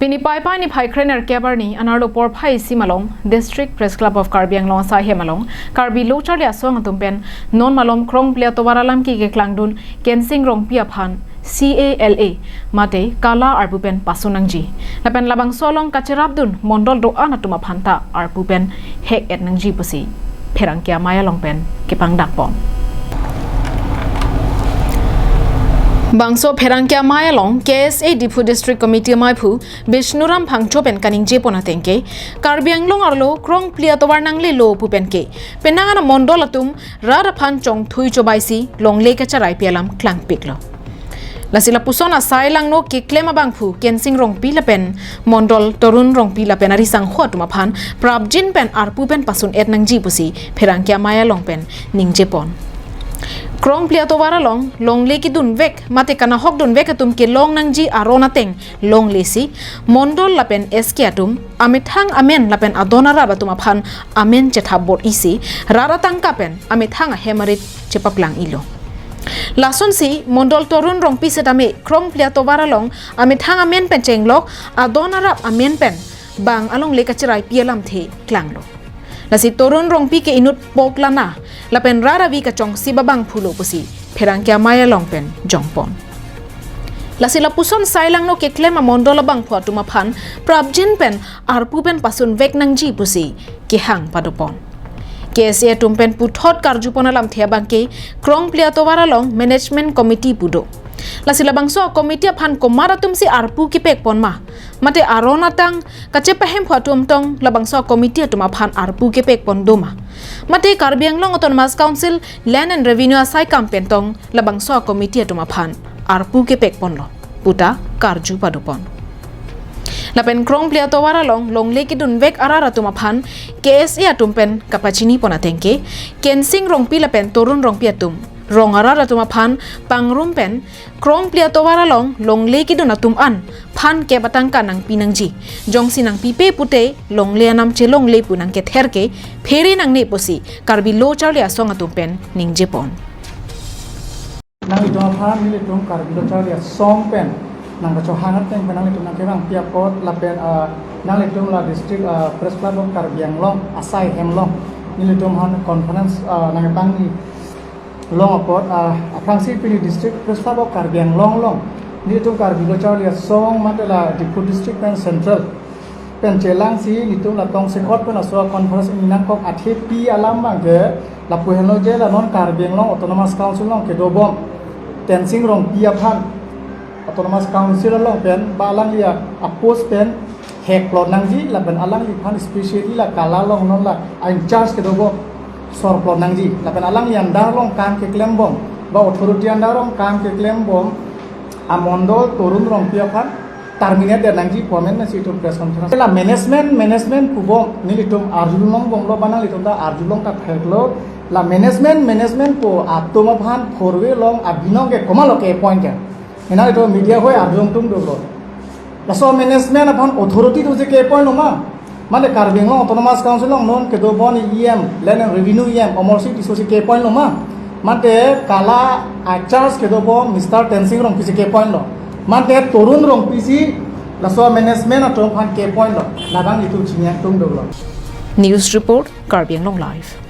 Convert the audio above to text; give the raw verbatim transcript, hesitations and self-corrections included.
Pini Paipai niphai krenerkep arni anerlo porphai isi malom District Press Club of Karbi Anglong asai hem along Karbi Lo Charli Asong atum pen non malom Krongpli atovar alam keklangdun Kensing Rongpi aphan C A L A mate kala arpu pen pasun nangji. Lapen labangso along kacherapdun mondol do-an atum aphan ta arpu pen hek-et nangji pusi pherangke amei along pen kepangdakpon. Bangso pherangke amei along K S A Diphu District Committee ameiphu Bishnuram Phangcho pen kaningjepon ateng ke, Karbi Anglong arlo Krongpli atovar nanglelo pu pen ke, penang an amondol atum rat aphan chongthui chobaisi longle kacharaipi alam klangpiklo. Lasi lapuson asai langno keklem abangphu Kensing Rongpi lapen mondol Torun Rongpi lapen arisangho atum aphan prapjin pen arpu pen pasun-et nangji pusi pherangke amei along pen ningjepon. Krongpli atovar along longle kedunvek mate kanahok dunvek atum kelong nangji aron ateng longlesi mondol lapen S K atum amethang amen lapen adon arap atum aphan amen chethap bor-isi rat atangka pen amethang ahem arit chepaplang-ilo. Lasonsi mondol Torun Rongpi setame Krongpli atovar along amethang amen pen chenglok adon arap amen pen bang alongle kacharaipi alamthe klanglo. Lasi Torun Rongpi ke inut poklana lapen rat avi kachongsi abangphulo pusi pherangke amei along pen jongpon. Lasi lapuson asai langno keklem amondol abangphu atum aphan prapjin pen arpu pen pasunvek nangji pusi kehang padopon. K S A atum pen puthot karjupon alamthe abangke Krongpli atovar along management committee pu do. Lasi labangso committee aphan komat atumsi arpu kepekpon ma? Mate aron atang kachepahemphu atum tong labangso committee atum aphan arpu kepekpon do ma? Mate Karbi Anglong Autonomous Council Land and Revenue asai kam pen tong labangso committee atum aphan arpu kepekponlo puta karju padopon. Lapen Krongpli atovar along longle kedunvek arat atum aphan K S A atum pen kapachinipon ateng ke, Kensing Rongpi lapen Torun Rongpi atum rong arat atum aphan pangrum pen Krongpli atovar along longle kedun atum an phan kep atangka nangpi nangji. Jongsi nangpipe pute longle anam chelongle pu nangkether ke phere nangne pusi Karbi Lo Charli Asong atum pen ningjepon. Nanglitum aphan nelitum Karbi Lo Charli Asong pen nangkachohang ateng pen nanglitum nangkevangpi apot lapen, ah, nanglitum la District, ah, Press Club of Karbi Anglong asai hem along nelitum aphan conference, ah, nangkepangni long apot, ah, aphrangsi pini District Press Club of Karbi Anglong along nelitum Karbi Lo Charli Asong mate la Diphu District pen Central pen chelangsi nelitum la tongsekot pen laso conference nangkok athepi alam abangke lapu henlo je la non Karbi Anglong Autonomous Council along kedobom Kensing Rongpi aphan Autonomous Council along pen ba alangli a-post pen hek plot nangji lapen alangliphan specially la kala along non la in charge kedobom sor plot nangji lapen alangli under along kam keklembom ba authority under along kam keklembom amondol Torun Rongpi aphan terminate det nangji pu amen si itum press conference. La management, management pubom nelitum arjulongbomlo ba nanglitum ta arjulong ta pheklo. La management, management pu atum aphan four way along abinong ke komatlo ke-appoint ke. Henang itum media hoi arjulong tum dolo. Laso management aphan authority atumsi ke-appoint lo ma? Mate Karbi Anglong Autonomous Council along non kedobom E M, Land and Revenue E M, Amarsing Tisso si ke-appoint lo ma? Mate kala a-charge kedobom Mister Kensing Rongpi si ke-appoint lo? Mate Torun Rongpi si laso management atum aphan ke-appoint lo? Labang itum chini atum dolo. News report, Karbi Anglong Live.